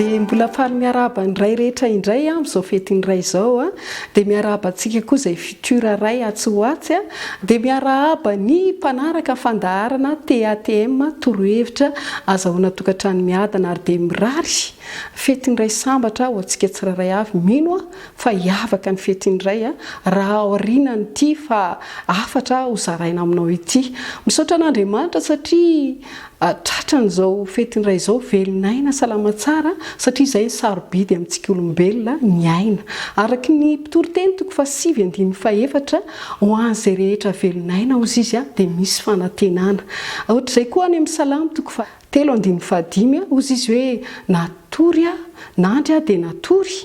Dia mbola faly miarahaba ny ray rehetra indray aho amin'izao fetin'ny ray izao. Dia miarahaba antsika koa izay futur ray atsy ho atsy. Dia miarahaba ny mpanaraka fandaharana TATM torohevitra azahoana tokantrano miadana ary dia mirary fetin'ny ray sambatra ho antsika tsirairay avy. Mino aho fa hiavaka ny fetin'ny ray raha aorianan'ity fa hafatra ho zaraina aminao ity. Misaotra an'Andriamanitra satria Tratran'izao fetin'ny Ray izao velon'aina salama tsara satria izay ny sarobidy amintsika olombelona ny aina. Araky ny mpitoriteny toko fahasivy andininy fahefatra ho an'izay rehetra velon'aina hozy izy dia misy fanantenana. Ohatr'izay koa any amin'ny salamo toko fahatelo andininy fahadimy hozy izy hoe natory aho, nandry aho dia natory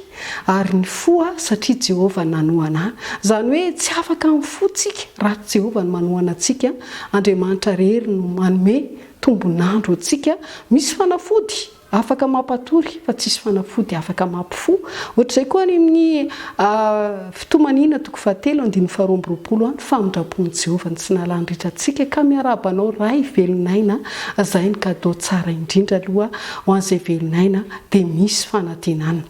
ary nifoha aho satria Jehovah nanohana ahy. Izany hoe tsy afaka mifoha tsika raha tsy Jehovah no manohana antsika. Andriamanitra irery no manome tombon'andro antsika. Misy fanafody afaka mampatory fa tsisy fanafody afaka mampifoha. Ohatr'izay koa any amin'ny Fitomaniana toko fahatelo andininy faharoa amby roapolo any, famindram-pon'i Jehovah no tsy nahalany ritra antsika ka miarahaba anao Ray velon'aina, izay ny cadeau tsara indrindra aloha ho an'izay velon'aina dia misy fanantenana.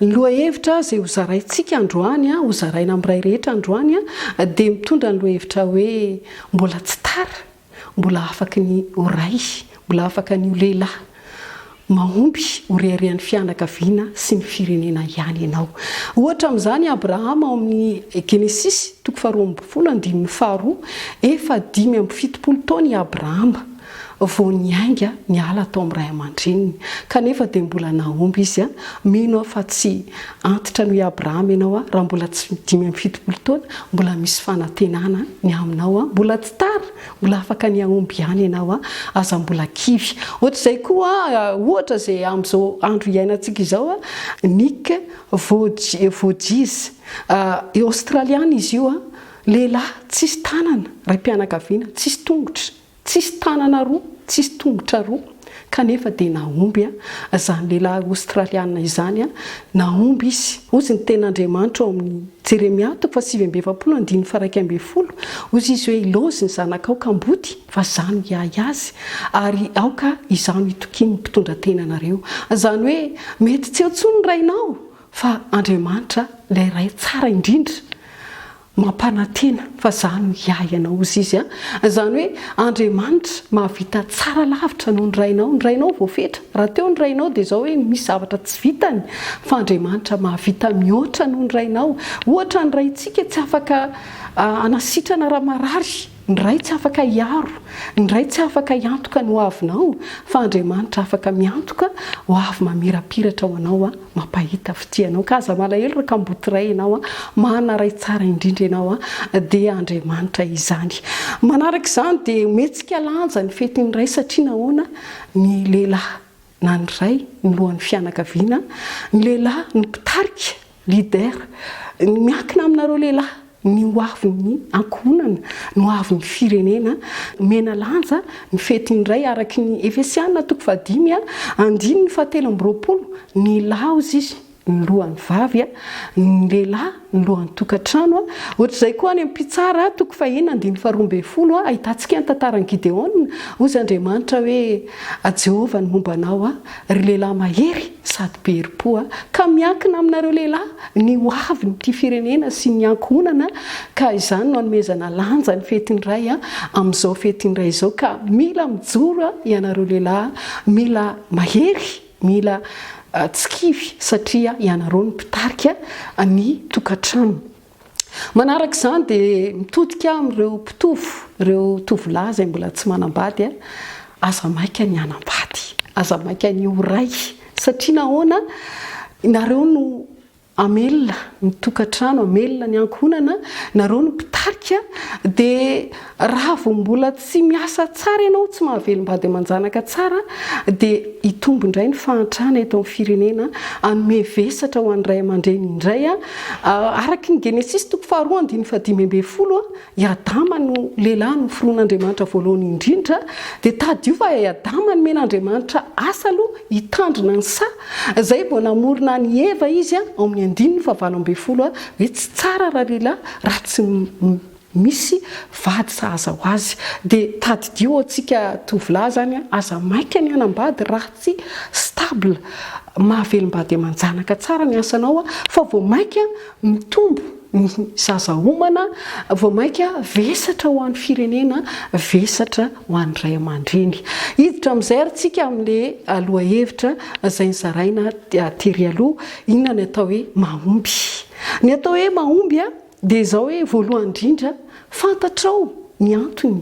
Ny lohahevitra izay hozaraintsika androany, hozaraina amin'ny ray rehetra androany, dia mitondra ny lohahevitra hoe mbola tsy tara, mbola afaky ny ho ray, mbola afaka ny ho lehilahy mahomby ho reharehan'ny fianakaviana sy ny firenena ihany ianao. Ohatra amin'izany i Abrahama ao amin'ny Genesisy toko faharoa ambin'ny folo andininy faharoa, efa 75 taona i Abrahama vao niainga niala tao amin'ny ray aman-dreniny. Kanefa dia mbola nahomby izy. Mino aho fa tsy antitra noho i Abrahama ianao raha mbola tsy 75 taona, mbola misy fanantenana ny aminao, mbola tsy tara, mbola afaka ny hahomby ihany ianao, aza mbola kivy. Ohatr'izay koa, ohatra izay amin'izao andro iainantsika izao, Nick Vujicic, Aostraliana izy io, lehilahy tsisy tanana, raim-pianakaviana, tsisy tongotra. Tsisy tanana roa, tsisy tongotra roa, kanefa dia nahomby izany lehilahy Aostraliana izany, nahomby izy. Hozy ny tenin'Andriamanitra ao amin'ny Jeremia toko faha-49 andininy faha-11, hozy izy hoe, Ilaozy ny zanakao kamboty, fa izaho no hiahy azy, ary aoka izaho no hitokian'ny mpitondra tenanareo. Izany hoe, mety tsy eo intsony ny rainao, fa Andriamanitra, ilay Ray tsara indrindra, Mampanantena fa za no hiahy anao ozy izy a! Izany hoe Andriamanitra mahavita tsara lavitra noho ny rainao, ny rainao voafetra, raha teo ny rainao dia izao hoe misy zavatra tsy vitany fa Andriamanitra mahavita mihoatra noho ny rainao, ohatra ny raintsika tsy afaka hanasitrana raha marary, ny ray tsy afaka hiaro, ny ray tsy afaka hiantoka ny hoavinao fa Andriamanitra afaka miantoka hoavy mamirapiratra ho anao a! mampahita fitia anao ka aza malahelo ry kamboty ray ianao a, mana ray tsara indrindra ianao a, dia Andriamanitra izany. Manaraka izany dia omentsika lanja ny fetin'ny ray satria nahoana? Ny lehilahy na ny ray no lohan'ny fianakaviana, ny lehilahy no mpitarika, leader, miankina aminareo lehilahy Ny ho avin'ny ankohonana, ny ho avin'ny firenena. Omena lanja ny fetin'ny Ray araka ny Efesiana toko fahadimy andininy fahatelo amby roapolo, ny laozy izy ny lohan'ny vavy, ny lehilahy ny lohan'ny tokantrano. Ohatr'izay koa any amin'ny Mpitsara toko fahenina andininy faharoa ambin'ny folo ahitantsika ny tantaran'i Gideona, hozy Andriamanitra hoe, Jehovah no momba anao, ry lehilahy mahery sady be herim-po, ka miankina aminareo lehilahy ny ho avin'ity firenena sy ny ankohonana ka izany no anomezana lanja ny fetin'ny Ray amin'izao fetin'ny Ray izao ka mila mijoro ianareo lehilahy, mila mahery, mila tsy kivy satria ianareo no mpitarika ny tokantrano. Manaraka izany dia mitodika amin'ireo mpitovo, ireo tovolahy izay mbola tsy manambady, aza maika ny hanambady, aza maika ny ho ray satria nahoana? Nareo no hamelona ny tokantrano, hamelona ny ankohonana, nareo no mpitarika dia raha vao mbola tsy miasa tsara ianao, tsy mahavelom-bady aman-janaka tsara dia hitombo indray ny fahantrana eto amin'ny firenena, hanome vesatra ho an'ny ray aman-dreny indray. Araka ny Genesisy toko faharoa andininy fahadimy ambin'ny folo, I Adama no lehilahy noforon'Andriamanitra voalohany indrindra, dia tadidio fa i Adama nomen'Andriamanitra asa aloha hitandrina ny saha, izay vao namorona an'i Eva izy ao amin'ny andininy fahavalo ambin'ny folo hoe tsy tsara ralehilahy raha tsy. Misy vady sahaza ho azy. Dia tadidio antsika tovolahy zany a, aza maika ny hanambady raha tsy stable, mahavelom-bady aman-janaka tsara ny asanao fa vao maika mitombo ny zaza homana, vao maika vesatra ho an'ny firenena, vesatra ho an'ny ray aman-dreny. Hiditra amin'izay ary tsika amin'le lohahevitra izay nozaraina tery aloha, inona ny atao hoe mahomby? Ny atao hoe mahomby a, Dia izao hoe, voalohany indrindra, fantatrao ny antony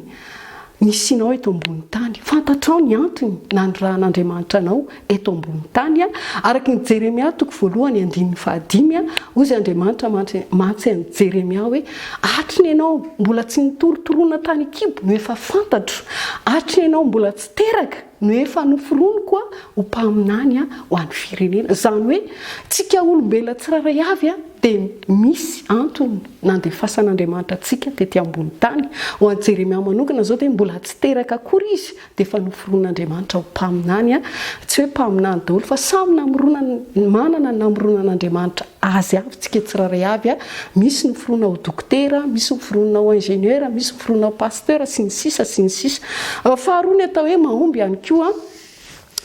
nisianao eto ambony tany. Fantatrao ny antony nanirahan'Andriamanitra anao eto ambony tany. Araka ny Jeremia toko voalohany andininy fahadimy, hozy Andriamanitra mantsy an'i Jeremia hoe, Hatry ny ianao mbola tsy nitorotorona tany an-kibo no efa fantatro, hatry ny ianao mbola tsy teraka no efa noforoniko ho mpaminany ho an'ny firenena. Izany hoe, tsika olombelona tsirairay avy dia misy antony nandefasan'Andriamanitra antsika tety ambony tany. Ho an'i Jeremia manokana izao dia mbola tsy teraka akory izy dia efa noforonin'Andriamanitra ho mpaminany. Tsy hoe mpaminany daholo fa samy namoronana, manana ny namoronan'Andriamanitra azy avy tsika tsirairay avy. Misy noforonina ho dokotera, misy noforonina ho ingénieur, misy noforonina ho pasteur sy ny sisa sy ny sisa. Faharoa ny atao hoe mahomby ihany koa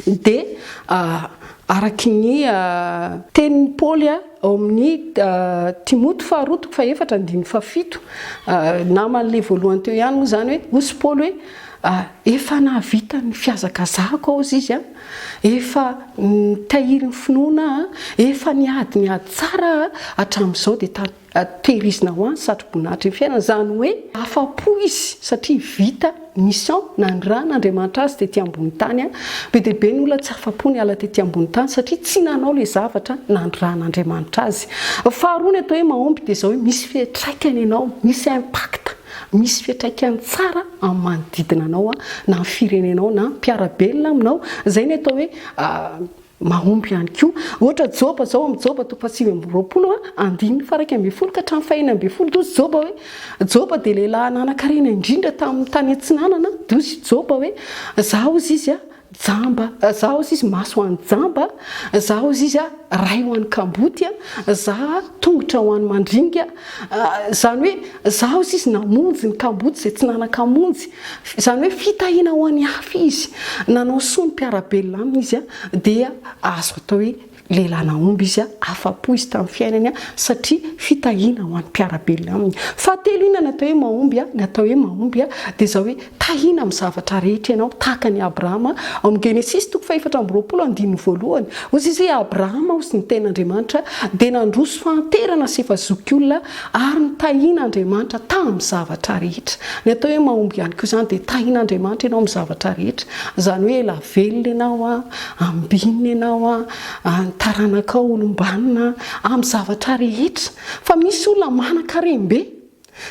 dia araky ny tenin'i Paoly ao amin'ny Timoty faharoa toko fahefatra andininy fahafito, naman'ilay voalohany teo ihany moa izany hoe, hozy Paoly hoe, efa nahavita ny fihazakazahako aho hozy izy, efa nitahiry ny finoana aho, efa niady ny ady tsara aho, hatramin'izao dia Tehirizina ho any satroboninahitry ny fiainana, izany hoe afa-po izy satria vita mission nanirahan'Andriamanitra azy tety ambony tany. Be dia be ny olona tsy afa-po niala tety ambony tany satria tsy nanao ilay zavatra nanirahan'Andriamanitra azy. Faharoa ny atao hoe mahomby dia izao hoe misy fiantraikany ianao, misy impact, misy fiantraikany tsara amin'ny manodidina anao na ny firenenao na ny mpiara-belona aminao. Izay ny atao hoe Mahomby ihany koa. Ohatra, Joba izao, amin'ny Joba toko fahasivy 29, andininy faha-11 ka hatramin'ny faha-16, dia hoy Joba hoe, Joba dia lehilahy nanan-karena indrindra tamin'ny tany atsinanana, dia hoy Joba hoe, Izaho, hozy izy, jamba, izaho, hozy izy, maso ho an'ny jamba, izaho, hozy izy, ray ho an'ny kamboty, izaho, tongotra ho an'ny mandringa, izany hoe, izaho, hozy izy, namonjy ny kamboty izay tsy nanan-kamonjy. Izany hoe fitahiana ho an'ny hafa izy. Nanao soa ny mpiara-belona aminy izy dia azo atao hoe lehilahy nahomby izy, afa-po izy tamin'ny fiainany satria fitahiana ho an'ny mpiara-belona aminy. Fahatelo inona ny atao hoe mahomby? Ny atao hoe mahomby dia izao hoe tahiana amin'ny zavatra rehetra ianao tahaka an'i Abrahama. Ao amin'ny Genesisy toko fahefatra amby 20 andininy voalohany, hoy izy hoe Abrahama hozy ny tenin'Andriamanitra dia nandroso fahanterana sy efa zokiolona Ary nitahian'Andriamanitra tamin'ny zavatra rehetra. Ny atao hoe mahomby ihany koa izany dia tahian'Andriamanitra ianao amin'ny zavatra rehetra. Izany hoe ela velona ianao, ambinina ianao, ny taranakao olom-banona, amin'ny zavatra rehetra. Fa misy olona manan-karem-be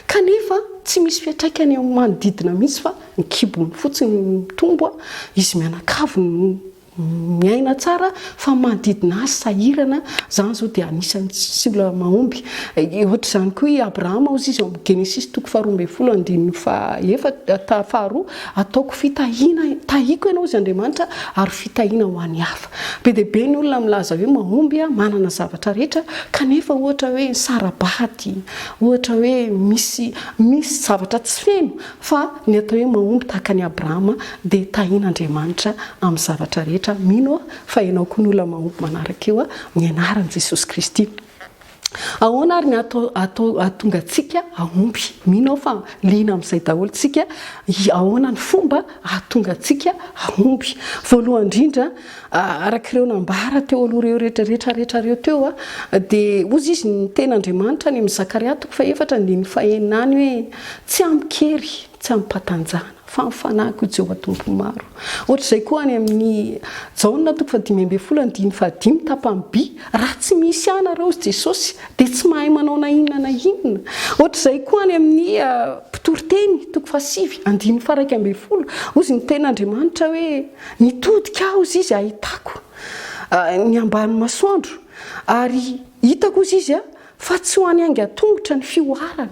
kanefa tsy misy fiantraikany eo amin'ny manodidina mihitsy fa ny kibony fotsiny no mitombo, izy mianakavy no Miaina tsara fa manodidina azy sahirana, zany zao dia anisan'ny tsy olona mahomby. Ohatr'izany koa i Abrahama hozy izy ao amin'ny Genesisy toko faha-12 andininy faha-efatra faharoa, ataoko fitahiana, tahiko ianao hozy Andriamanitra ary fitahiana ho an'ny hafa. Be dia be ny olona milaza hoe mahomby, manana zavatra rehetra, kanefa ohatra hoe nisara-bady, ohatra hoe misy misy zavatra tsy feno, Fa ny atao hoe mahomby tahaka an'i Abrahama dia tahian'Andriamanitra amin'ny zavatra rehetra. Mino aho fa ianao koa no olona mahomby manaraka eo amin'ny anaran'i Jesosy Kristy. Ahoana ary ny atao atao hahatonga antsika hahomby? Mino aho fa liana amin'izay daholo tsika. Ahoana ny fomba hahatonga antsika hahomby? Voalohany indrindra, Araka ireo nambara teo aloha ireo rehetra rehetra rehetra ireo teo dia hozy izy ny tenin'Andriamanitra any amin'ny Zakaria toko fahefatra andininy fahenina any hoe tsy amin-kery, tsy amim-pahatanjahana fa amin'ny fanahiko hoy Jehovah Tompon'ny maro. Ohatr'izay koa any amin'ny Jaona toko fahadimy ambin'ny folo andininy fahadimy tapany by, raha tsy misy ahy nareo hozy Jesosy dia tsy mahay manao na inona na inona. Ohatr'izay koa any amin'ny Mpitoriteny toko fahasivy andininy faha-11, hozy ny tenin'Andriamanitra hoe Nitodika aho, hozy izy, hahitako ny ambany masoandro, ary hitako, hozy izy, fa tsy ho an'ny haingan-tongotra ny fihoarana.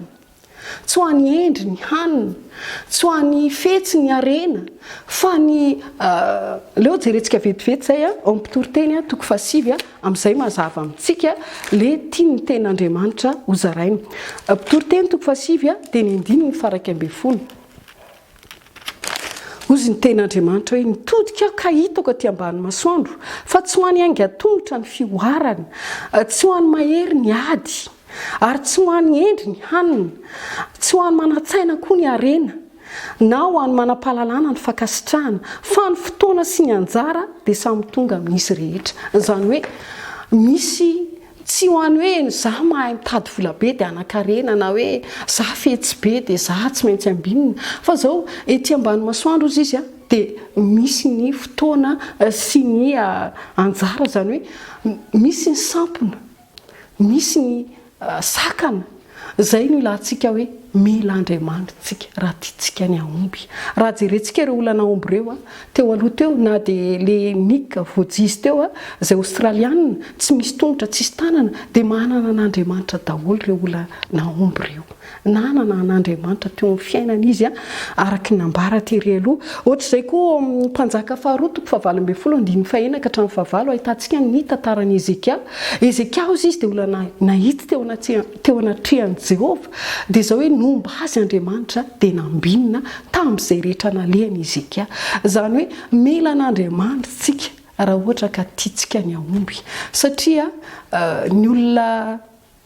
Tsy ho an'ny hendry ny hanina, tsy ho an'ny fetsy ny harena, fa ny Aleo jerentsika vetivety izay ao amin'ny Mpitoriteny toko fahasivy amin'izay mazava amintsika le tian'ny tenin'Andriamanitra hozaraina. Mpitoriteny toko fahasivy dia ny andininy faha-11. Hozy ny tenin'Andriamanitra hoe, Nitodika aho ka hitako aty ambany masoandro, fa tsy ho an'ny haingan-tongotra ny fihoarana, tsy ho an'ny mahery ny ady, ary tsy ho an'ny hendry ny hanina, tsy ho an'ny manan-tsaina koa ny harena, na ho an'ny manam-pahalalana ny fankasitrahana, fa ny fotoana sy ny anjara dia samy tonga amin'izy rehetra. Izany hoe misy Tsy ho any hoe za mahay mitady vola be dia hanan-karena na hoe za fetsy be dia za tsy maintsy ambinina fa zao ety ambany masoandro ozy izy dia misy ny fotoana sy ny anjara izany hoe misy ny sampona, misy ny sakana Izay no ilantsika hoe mila Andriamanitra tsika raha tiantsika ny hahomby. Raha jerentsika ireo olona nahomby ireo teo aloha teo na dia le Nick Vujicic teo izay Australiana tsy misy tongotra tsisy tanana dia manana an'Andriamanitra daholo ireo olona nahomby ireo. Nanana an'Andriamanitra teo amin'ny fiainany izy araka ny nambara tery aloha. Ohatr'izay koa ao amin'ny Mpanjaka faharoa toko fahavalo ambin'ny folo andininy fahenina ka hatramin'ny fahavalo ahitantsika ny tantaran'i Hezekia. Hezekia hozy izy dia olona nahitsy teo teo anatrehan'i Jehovah, dia izao hoe nomba azy Andriamanitra dia nambinina tamin'izay rehetra nalehany Hezekia. Izany hoe mila an'Andriamanitra isika raha ohatra ka tiantsika ny hahomby. Satria ny olona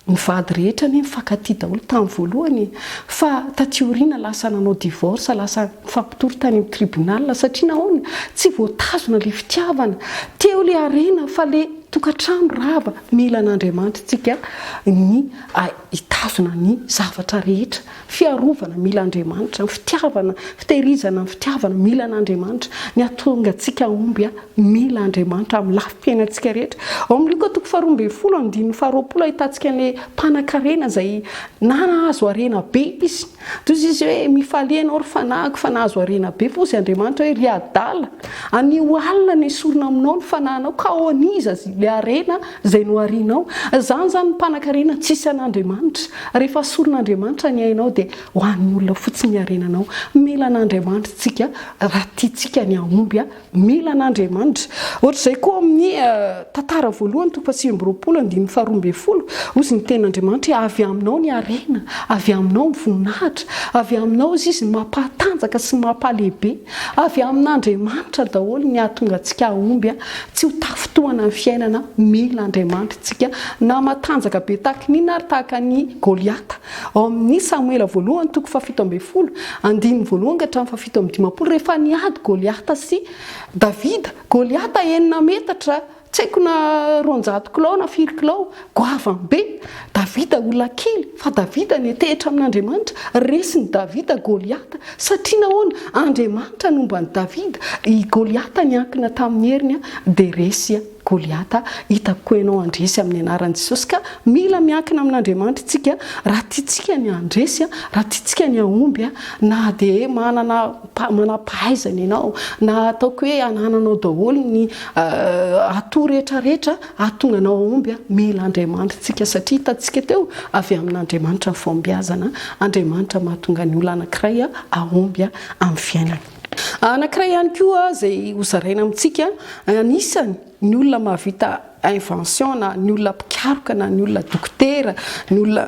nivady rehetra anie mifankatia daholo tamin'ny voalohany e! Fa taty aoriana lasa nanao divorce, lasa nifampitory tany amin'ny tribunal satria nahoana? Tsy voatazona ilay fitiavana. Teo ilay harena fa ilay tokantrano rava. Mila an'Andriamanitra isika ny hitazona ny zavatra rehetra. Fiarovana, mila Andriamanitra. Ny fitiavana, fitehirizana ny fitiavana, mila an'Andriamanitra. Ny hahatonga antsika hahomby, mila Andriamanitra amin'ny lafim-piainantsika rehetra. Ao amin'ny Lioka toko faharoa ambin'ny folo andininy faharoapolo ahitantsika an'ilay mpanankarena izay nahazo harena be izy. Toy izy hoe, Mifalia ianao ry fanahiko fa nahazo harena be. Fa hozy Andriamanitra hoe, Ry adala, anio alina no esorina aminao ny fanahinao, ka ho an'iza ilay harena izay noharinao? Izany izany ny mpanankarena tsisy an'Andriamanitra. Rehefa asorin'Andriamanitra ny ainao dia ho an'ny olona fotsiny ny harenanao. Mila an'Andriamanitra isika raha tiantsika ny hahomby. Mila an'Andriamanitra. Ohatr'izay koa amin'ny Tantara voalohany toko fahasivy amby roapolo andininy faharoa ambin'ny folo, hozy ny tenin'Andriamanitra hoe avy aminao ny harena, avy aminao ny voninahitra, avy aminao hozy izy ny mampahatanjaka sy ny mampahalehibe. Avy amin'Andriamanitra daholo ny hahatonga antsika hahomby, tsy ho tafintohana ny fiainana, mila Andriamanitra isika na matanjaka be tahaka ny inona ary tahaka an'i Goliata. Ao amin'ny Samoela voalohany toko fahafito ambin'ny folo, andininy voalohany ka hatramin'ny fahafito amby dimampolo, rehefa niady Goliata sy Davida, Goliata enina metatra, tsy haiko na 200 kilao na firy kilao, goavana be, Davida olona kely, fa Davida niantehitra amin'Andriamanitra, resin'i Davida Goliata, satria nahoana? Andriamanitra nomba an'i Davida, i Goliata niankina tamin'ny heriny dia resy Goliata, hitako koa ianao handresy amin'ny anaran'i Jesosy ka mila miankina amin'Andriamanitra isika raha tiantsika ny handresy, raha tiantsika ny hahomby na dia manana manam-pahaizana ianao na ataoko hoe anananao daholo ny atout rehetra rehetra hahatonga anao hahomby, mila Andriamanitra isika satria hitantsika teo avy amin'Andriamanitra ny fahombiazana, Andriamanitra mahatonga ny olona anankiray hahomby amin'ny fiainany. Anankiray ihany koa izay hozaraina amintsika, anisany ny olona mahavita invention na ny olona mpikaroka na ny olona dokotera, ny olona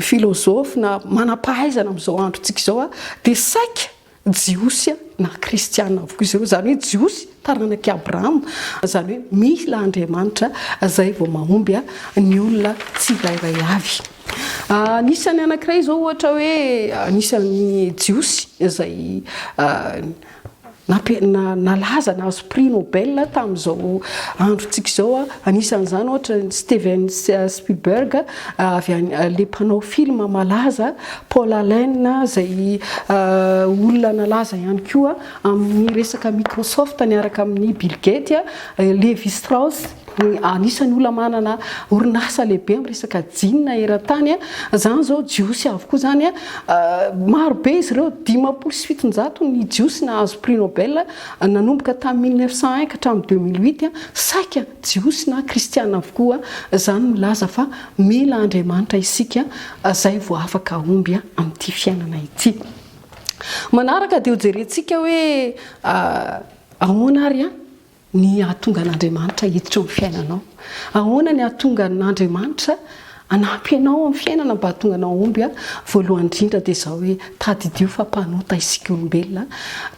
philosophe na manam-pahaizana amin'izao androntsika izao dia saika jiosy na kristiana avokoa izy ireo, izany hoe jiosy taranak'i Abrahama, izany hoe mila Andriamanitra izay vao mahomby ny olona tsirairay avy. Anisan'ny anankiray izao ohatra hoe anisan'ny Jiosy izay nalaza nahazo prix Nobel tamin'izao androntsika izao, anisan'izany ohatra Steven Spielberg avy any ilay mpanao film malaza, Paul Allen izay olona nalaza ihany koa amin'ny resaka Microsoft niaraka amin'i Bill Gates, Levi Strauss. Anisan'ny olona manana orinasa lehibe amin'ny resaka jean eran-tany, izany izao jiosy avokoa izany. Maro be izy ireo, 750 ny jiosy nahazo prix Nobel nanomboka tamin'ny 1901 ka hatramin'ny 2008, saika jiosy na kristiana avokoa. Izany milaza fa mila Andriamanitra isika izay vao afaka hahomby amin'ity fiainana ity. Manaraka dia hojerentsika hoe ahoana ary ny hahatonga an'Andriamanitra hiditra eo amin'ny fiainanao? Ahoana ny hahatonga an'Andriamanitra hanampy anao amin'ny fiainana mba hahatonga anao hahomby? Voalohany indrindra dia izao hoe, tadidio fa mpanota isika olombelona,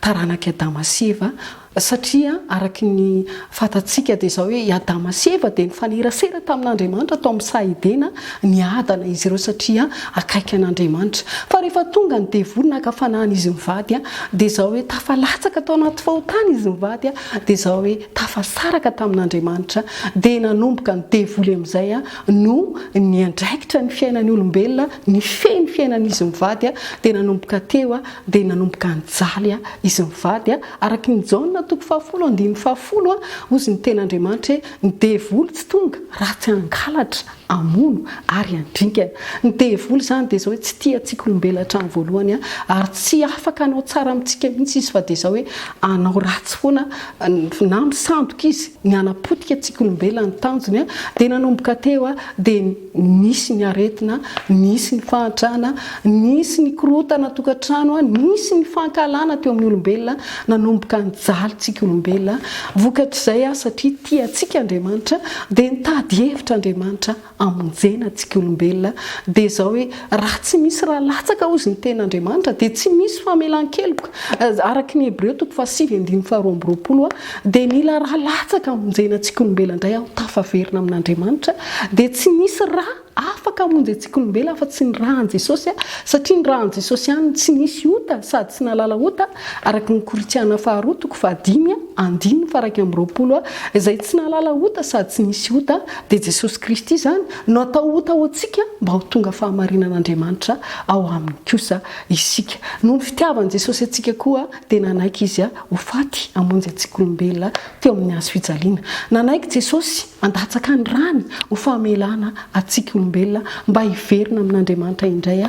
taranak'i Adama sy Eva, satria araka ny fantatsika dia izao hoe i Adama sy Eva dia nifanerasera tamin'Andriamanitra tao amin'ny saha Edena, niadana izy ireo satria akaiky an'Andriamanitra. Fa rehefa tonga ny devoly naka fanahy an'izy mivady dia izao hoe tafalatsaka tao anaty fahotana izy mivady dia izao hoe tafasaraka tamin'Andriamanitra dia nanomboka ny devoly amin'izay no niandraikitra ny fiainan'ny olombelona nifehy ny fiainan'izy mivady dia nanomboka teo dia nanomboka nijaly izy mivady araky ny Jaona toko fahafolo andininy fahafolo hozy ny tenin'Andriamanitra hoe ny devoly tsy tonga raha tsy hangalatra, hamono ary handringana. Ny devoly izany dia izao hoe tsy tia antsika olombelona hatramin'ny voalohany ary tsy afaka hanao tsara amintsika mihitsy izy fa dia izao hoe hanao ratsy foana na misandoka izy ny hanapotika antsika olombelona ny tanjony dia nanomboka teo dia nisy ny aretina, nisy ny fahantrana, nisy ny korontana tokantrano, nisy ny fankahalana teo amin'ny olombelona, nanomboka nijaly tsika olombelona. Vokatr'izay, satria tia antsika Andriamanitra, dia nitady hevitra Andriamanitra hamonjena antsika olombelona. Dia izao hoe, raha tsy misy ra latsaka hozy ny tenin'Andriamanitra, dia tsy misy famelan-keloka. Araka ny Hebreo toko fahasivy andininy faharoa amby roapolo, Dia nila ra latsaka hamonjena antsika olombelona indray aho tafaverina amin'Andriamanitra, dia tsy nisy ra afaka hamonjy antsika olombelona afa tsy ny ra an'i Jesosy satria ny ra an'i Jesosy ihany no tsy nisy ota sady tsy nahalala ota araka ny Korintiana faharoa toko fahadimy andininy faha 21 izay tsy nahalala ota sady tsy nisy ota dia Jesosy Kristy izany no atao ota ho antsika mba ho tonga fahamarinan'Andriamanitra ao aminy kosa isika. Noho ny fitiavan'i Jesosy antsika koa dia nanaiky Izy ho faty hamonjy antsika olombelona teo amin'ny hazo fijaliana. Nanaiky Jesosy handatsaka ny rany ho famelana antsika olombelona mba hiverina amin'Andriamanitra indray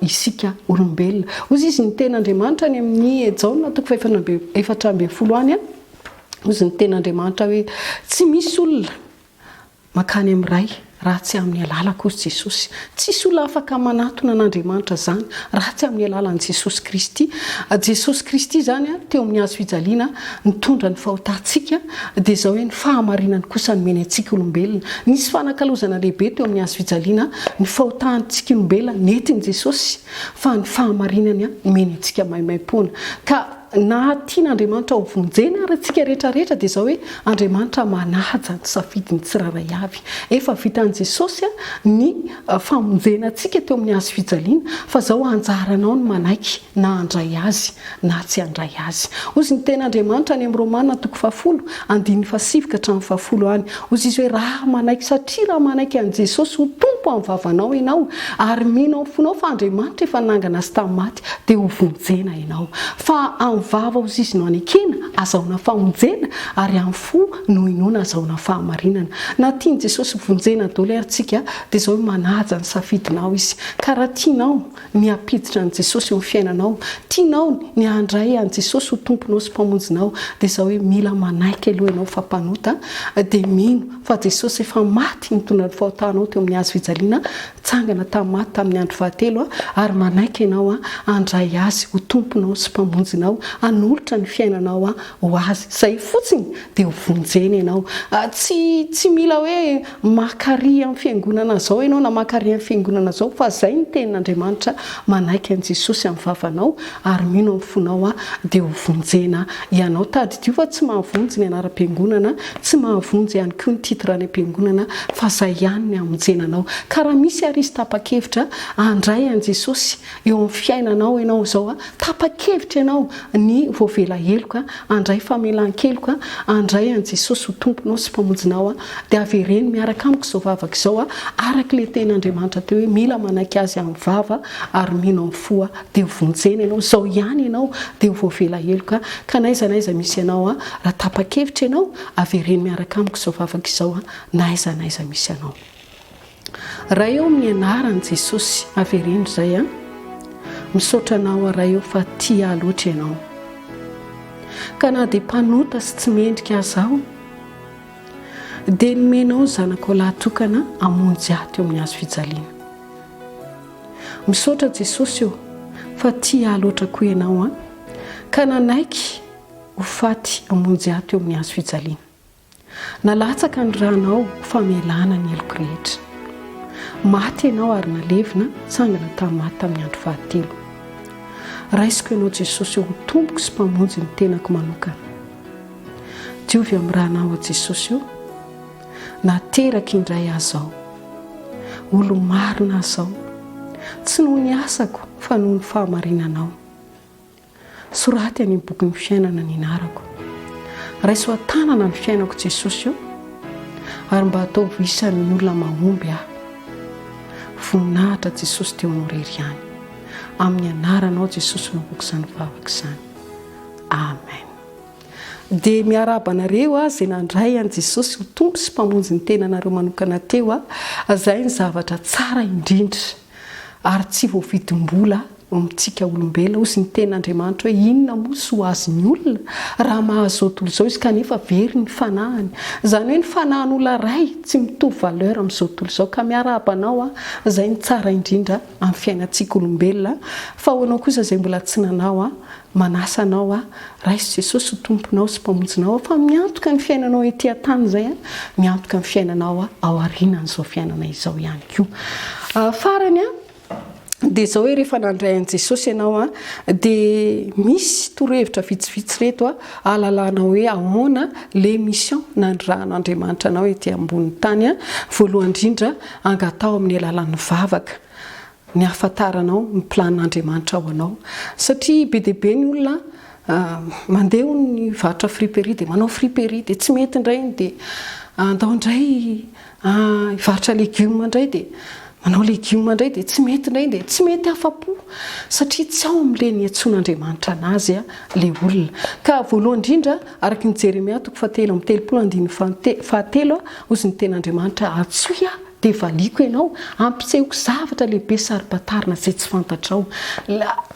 isika olombelona. Hozy Izy niteny Andriamanitra any amin'ny Jaona toko faha-14 any, hozy ny tenin'Andriamanitra hoe, Tsy misy olona Mankany amin'ny Ray, raha tsy amin'ny alalako, hoy Jesosy. Tsisy olona afaka manatona an'Andriamanitra izany, raha tsy amin'ny alalan'i Jesosy Kristy. Jesosy Kristy izany, teo amin'ny hazo fijaliana, nitondra ny fahotantsika, dia izao hoe ny fahamarinany kosa nomeny antsika olombelona. Nisy fanakalozana lehibe teo amin'ny hazo fijaliana, ny fahotantsika olombelona nentin'i Jesosy, fa ny fahamarinany nomeny antsika maimaimpoana. Ka. Na tian'Andriamanitra ho vonjena ary antsika rehetra rehetra dia izao hoe Andriamanitra manaja ny safidiny tsirairay avy. Efa vitan'i Jesosy ny famonjena antsika teo amin'ny hazo fijaliana fa izao anjaranao ny manaiky na handray Azy na tsy handray Azy. Hozy ny tenin'Andriamanitra any amin'ny Romana toko fahafolo andininy fahasivy ka hatramin'ny fahafolo any. Hozy izy hoe raha manaiky satria raha manaiky an'i Jesosy ho Tompo amin'ny vavanao ianao ary mino amin'ny fonao fa Andriamanitra efa nangana Azy tamin'ny maty dia ho vonjena ianao. Fa amin'ny vava hozy izy no anekena, azahoana famonjena, ary amin'ny fo no inoana azahoana fahamarinana. Na tian'i Jesosy ho vonjena daholo ary tsika, dia izao hoe manaja ny safidinao Izy. Ka raha tianao ny hampiditra an'i Jesosy eo amin'ny fiainanao, tianao ny handray an'i Jesosy ho Tomponao sy Mpamonjinao, dia izao hoe mila manaiky aloha ianao fa mpanota, dia mino fa Jesosy efa maty nitondra ny fahotanao teo amin'ny hazo fijaliana, Nitsangana tamin'ny maty tamin'ny andro fahatelo ary manaiky ianao handray Azy ho Tomponao sy Mpamonjinao, hanolotra ny fiainanao ho Azy. Izay fotsiny dia ho vonjena ianao. Tsy tsy mila hoe maka ary amin'ny fiangonana izao ianao na maka ary amin'ny fiangonana izao fa izay ny tenin'Andriamanitra, manaiky an'i Jesosy amin'ny vavanao ary mino amin'ny fonao dia ho vonjena ianao. Tadidio fa tsy mahavonjy ny anaram-piangonana, tsy mahavonjy ihany koa ny titre any am-piangonana fa izay ihany ny hamonjena anao. Ka raha misy ary izy tapa-kevitra handray an'i Jesosy eo amin'ny fiainanao ianao izao, tapa-kevitra ianao ny voavela heloka, handray famelan-keloka, handray an'i Jesosy ho Tomponao sy Mpamonjinao dia avereno miaraka amiko izao vavaka izao araka ilay tenin'Andriamanitra teo hoe mila manaiky Azy amin'ny vava ary mino amin'ny fo dia ho vonjena ianao, izao ihany ianao dia ho voavela heloka ka n'aiza n'aiza misy anao raha tapa-kevitra ianao avereno miaraka amiko izao vavaka izao na aiza na aiza misy anao. Ray ô amin'ny anaran'i Jesosy avereno izay an! Misaotra anao aho Ray ô fa tia ahy loatra ianao. Ka na dia mpanota sy tsy mendrika aza aho dia nomenao ny zanakao lahy tokana hamonjy ahy teo amin'ny hazo fijaliana. Misaotra Jesosy ô fa tia ahy loatra koa ianao an! Ka nanaiky ho faty hamonjy ahy teo amin'ny hazo fijaliana. Nalatsaka ny ranao ho famelana ny heloko rehetra. Maty ianao ary nalevina, tsangana tamin'ny maty tamin'ny andro fahatelo. Raisiko ianao Jesosy ho Tompoko sy Mpamonjy ny tenako manokana. Diovy amin'ny ranao aho Jesosy o. Nateraka indray aho izao. Olo-marina aho izao. Tsy noho ny asako fa noho ny fahamarinanao. Soraty any amin'ny bokin'ny fiainana ny anarako. Raiso an-tanana ny fiainako Jesosy o, ary mba ataovy isan'ny olona mahomby aho. Voninahitra Jesosy dia ho Anao irery ihany. Amin'ny anaranao Jesosy no avoako izany vavaka izany. Amen. Dia miarahaba anareo aho izay nandray an'i Jesosy ho Tompo sy Mpamonjy ny tenanareo manokana teo aho, izay ny zavatra tsara indrindra ary tsy voavidim-bola eo amintsika olombelona, hozy ny tenin'Andriamanitra hoe inona moa soa azon'ny olona raha mahazo izao tontolo izao izy kanefa very ny fanahiny. Izany hoe ny fanahin'olona iray tsy mitovy valeur amin'izao tontolo izao ka miarahaba anao aho izay ny tsara indrindra amin'ny fiainantsika olombelona fa ho anao kosa izay mbola tsy nanao aho manasa anao aho raiso Jesosy ho Tomponao sy Mpamonjinao fa miantoka ny fiainanao ety an-tany izay miantoka ny fiainanao ao aorianan'izao fiainana izao ihany koa. Farany an! Dia izao hoe rehefa nandray an'i Jesosy ianao an, dia misy torohevitra vitsivitsy ireto an, ahalalanao hoe ahoana le mission nanirahan'Andriamanitra anao ety ambonin'ny tany an. Voalohany indrindra, angataho amin'ny alalan'ny vavaka ny hahafantaranao ny planin'Andriamanitra ho anao. Satria be dia be ny olona mandeha hono ny varotra friperie dia manao friperie dia tsy mety indray iny dia andao indray Hivarotra legioma indray dia manao legioma indray dia tsy mety indray dia tsy mety afa-po satria tsy ao amin'ilay niantsoan'Andriamanitra an'azy ilay olona. Ka voalohany indrindra, araka ny Jeremia toko fahatelo amby telopolo andininy fahatelo, hozy ny tenin'Andriamanitra, Antsoy aho dia valiako ianao, hampisehoko zavatra lehibe saro-pantarina izay tsy fantatrao.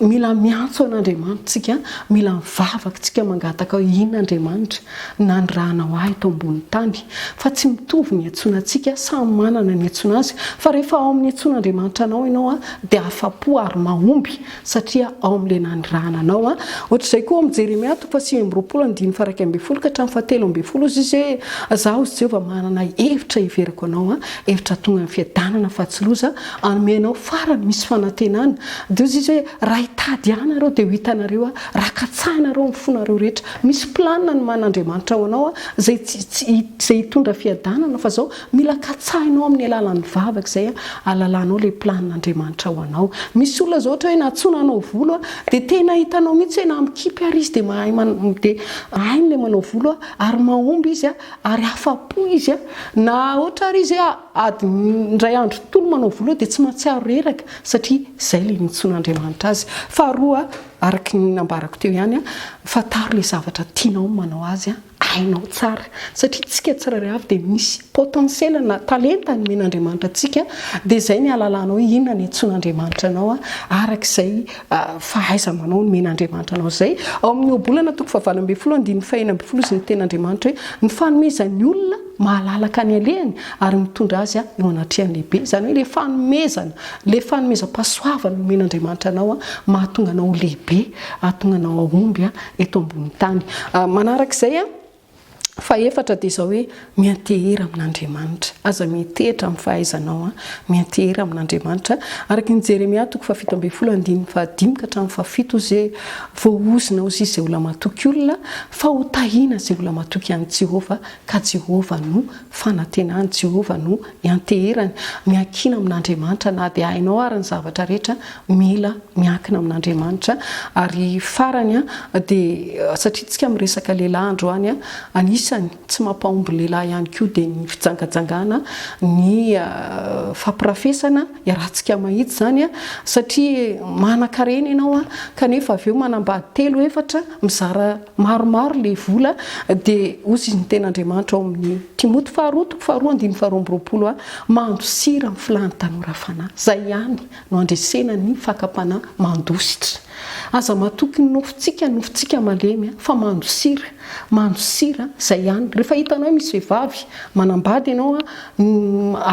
Mila miantso an'Andriamanitra isika, mila mivavaka isika mangataka hoe inona Andriamanitra? nanirahanao ahy eto ambony tany, fa tsy mitovy ny iantsoana antsika, samy manana ny iantsoana azy, fa rehefa ao amin'ny iantsoan'Andriamanitra anao ianao dia afa-po ary mahomby satria ao amin'ilay nanirahana anao. Ohatr'izay koa ao amin'ny Jeremia toko faha-29 andininy faha-11 ka hatramin'ny faha-13 hozy izy hoe, Izaho hozy Jehovah manana hevitra hiverako anao, hevitra hahatonga ny fiadanana fa tsy loza, hanome anao farany misy fanantenana. Dia hozy izy hoe, Raha hitady ahy nareo dia ho hitanareo aho, raha katsahinareo amin'ny fonareo rehetra. Misy plan noman'Andriamanitra ho anao izay tsy izay hitondra fiadanana fa zao mila katsahinao amin'ny alalan'ny vavaka izay ahalalanao ilay plan Andriamanitra ho anao. Misy olona zao ohatra hoe nantsoina hanao volo dia tena hitanao mihitsy hoe na mikipy ary izy dia mahay dia hainy ilay manao volo ary mahomby izy ary afa-po izy na ohatra ary izy hoe adiny indray andro tontolo manao volo dia tsy mahatsiaro reraka satria izay ilay nantsoin'Andriamanitra azy. Faharoa Araka ny nambarako teo ihany, fantaro ilay zavatra tianao ny manao azy, hainao tsara. Satria tsika tsirairay avy dia misy potentiel na talenta nomen'Andriamanitra antsika, dia izay ny ahalalanao hoe inona ny antsoin'Andriamanitra anao araka izay fahaiza-manao nomen'Andriamanitra anao izay. Ao amin'ny Ohabolana toko fahavalo ambin'ny folo andininy fahenina ambin'ny folo izy ny tenin'Andriamanitra hoe ny fanomezan'ny olona mahalalaka ny alehany ary mitondra azy eo anatrehan'ny lehibe. Izany hoe ilay fanomezana, ilay fanomezam-pahasoavana nomen'Andriamanitra anao mahatonga anao ho lehibe, hahatonga anao hahomby eto ambonin'ny tany. Manaraka izay. Fahefatra dia izao hoe miantehera amin'Andriamanitra. Aza miantehitra amin'ny fahaizanao an, miantehera amin'Andriamanitra. Araka ny Jeremia toko faha-17 andininy fahadimy ka hatramin'ny fahafito hozy hoe voaozona hozy izy izay olona matoky olona fa ho tahiana izay olona matoky an'i Jehovah ka Jehovah no fanantenany, Jehovah no ianteherany. Miankina amin'Andriamanitra na dia hainao ary ny zavatra rehetra, mila miankina amin'Andriamanitra. Ary farany dia satria tsika miresaka lehilahy androany, anisany tsy mampahomby lehilahy ihany koa dia ny fijangajangana, ny fampirafesana, iarahantsika mahita izany satria manan-karena ianao kanefa avy eo manambady telo efatra, mizara maromaro ilay vola dia hozy ny tenin'Andriamanitra ao amin'ny Timoty faharoa toko faharoa andininy faha 22 a, mandosira amin'ny filàn'ny tanora fanahy. Izay ihany no handresena ny fakam-panahy mandositra. Aza matoky ny nofontsika, ny nofontsika malemy fa mandosira, mandosira, izay ihany. Rehefa hitanao hoe misy vehivavy manambady ianao a,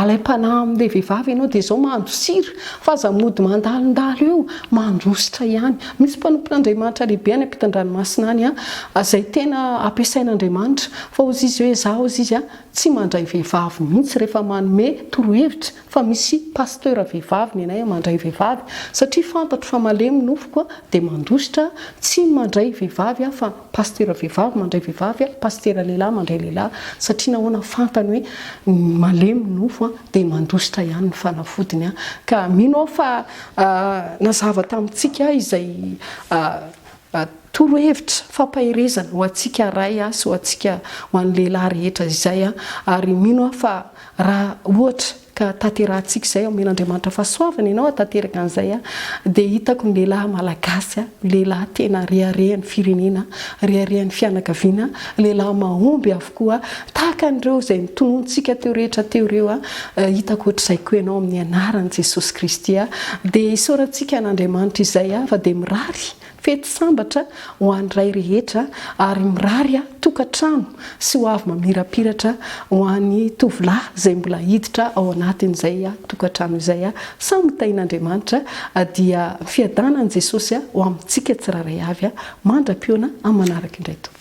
Alaim-panahy amin'ilay vehivavy ianao dia izao mandosira fa aza mody mandalondalo eo, mandositra ihany. Misy mpanompon'Andriamanitra lehibe any ampitan-dranomasina any izay tena ampiasain'Andriamanitra fa hozy izy hoe izaho hozy izy tsy mandray vehivavy mihitsy rehefa manome torohevitra fa misy pasteur vehivavy ny anay mandray vehivavy satria fantatro fa malemy nofoko dia mandositra tsy mandray vehivavy aho fa Pasitera vehivavy mandray vehivavy, pasitera lehilahy mandray lehilahy, satria nahoana fantany hoe malemy ny nofo dia mandositra ihany ny fanafodiny. Ka mino aho fa nazava tamintsika izay torohevitra fampaherezana ho antsika ray sy ho antsika ho an'ny lehilahy rehetra izay, ary mino aho fa raha ohatra Ka tanterahantsika izay, omen'Andriamanitra fahasoavana ianao hahatanteraka an'izay, dia hitako ny lehilahy malagasy, lehilahy tena reharehan'ny firenena, reharehan'ny fianakaviana, lehilahy mahomby avokoa, tahaka an'ireo izay notononintsika teo rehetra teo ireo, hitako ohatr'izay koa ianao amin'ny anaran'i Jesosy Kristy. Dia isaorantsika an'Andriamanitra izay fa dia mirary Fety sambatra ho an'ny ray rehetra ary mirary tokantrano sy ho avy mamirapiratra ho an'ny tovolahy izay mbola hiditra ao anatin'izay tokantrano izay. Samy ho tahin'Andriamanitra dia fiadanan'i Jesosy ho amintsika tsirairay avy mandra-pihaona amin'ny manaraka indray tompoko.